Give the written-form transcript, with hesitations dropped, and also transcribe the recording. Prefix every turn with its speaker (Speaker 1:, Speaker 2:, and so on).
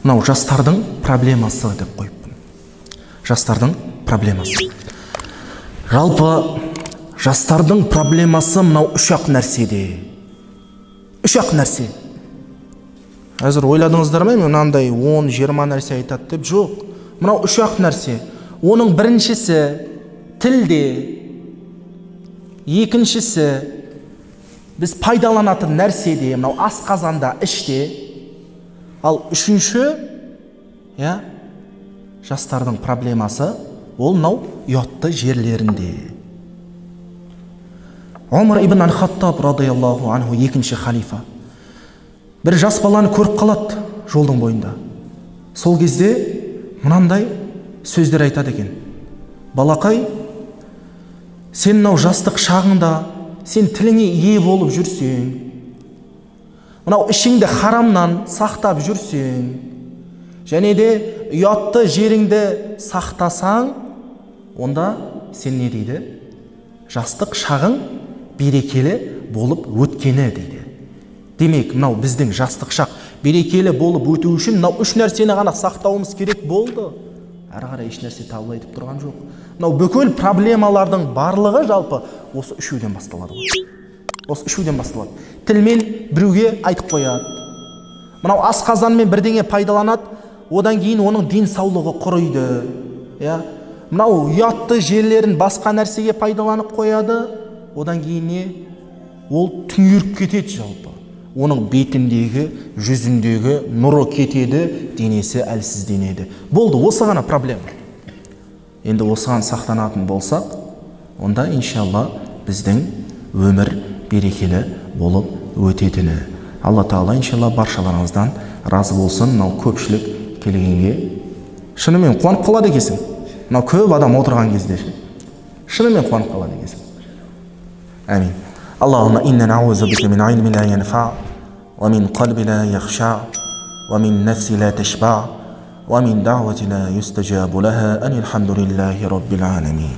Speaker 1: Мынау жастардың проблемасы деп қойыппын. Жастардың проблемасы. Жалпы жастардың проблемасы мынау үш-ақ нәрседе. Үш-ақ нәрсе. Әзір ойладыңыздар ма, мен мынандай 10-20 нәрсе айтады деп? Жоқ. Мынау үш-ақ нәрсе. Оның біріншісі тілде, екіншісі біз пайдаланатын нәрседе, мынау асқазанда, іште. Ал үшінші, иә, жастардың проблемасы ол мынау ұятты жерлерінде. Омар ибн аль-Хаттаб радиаллаху анху, екінші халифа, бір жас баланы көріп қалады жолдың бойында. Сол кезде мынандай сөздер айтады екен: балақай, сен мынау жастық шағыңда сен тіліңе ие болып жүрсең, мынау ішіңді харамнан сақтап жүрсең, және де ұятты жеріңді сақтасаң, онда сен не дейді? Жастық шағың берекелі болып өткені дейді. Демек, мынау біздің жастық шақ берекелі болып өту үшін мынау үш нәрсені ғана сақтауымыз керек болды. Әрі қарай еш нәрсе табылай деп тұрған жоқ. Мынау бүкіл проблемалардың барлығы жалпы осы үшеуден басталады ғой. Осы үшеуден басталады. Тілмен біреуге айтып қояды. Мынау асқазанмен бірдеңе пайдаланады, одан кейін оның денсаулығы құриды. Иә? Мынау ұятты жерлерін басқа нәрсеге пайдаланып қояды, одан кейін не? Ол түңеріп кетеді жалпы. Оның бетіндегі, жүзіндегі нұры кетеді, денесі әлсізденеді. Болды, осы ғана проблема. Енді осыған сақтанатын болсақ, онда иншалла біздің өмір берекелі болып өтетіні. Алла Тағала иншалла баршаларыңыздан разы болсын. Мынау көпшілік келгенге шынымен қуанып қалады екенсің. Мынау көп адам отырған кезде шынымен қуанып қалады екенсің. Әмин. Аллахумма инна наузу бика мин илмин ла янфа, ва мин қалби ла яхша, ва мин нафси ла ташба, ва мин даъвати ла юстажабу лаха. Ан алхамдулиллахи раббил аламин.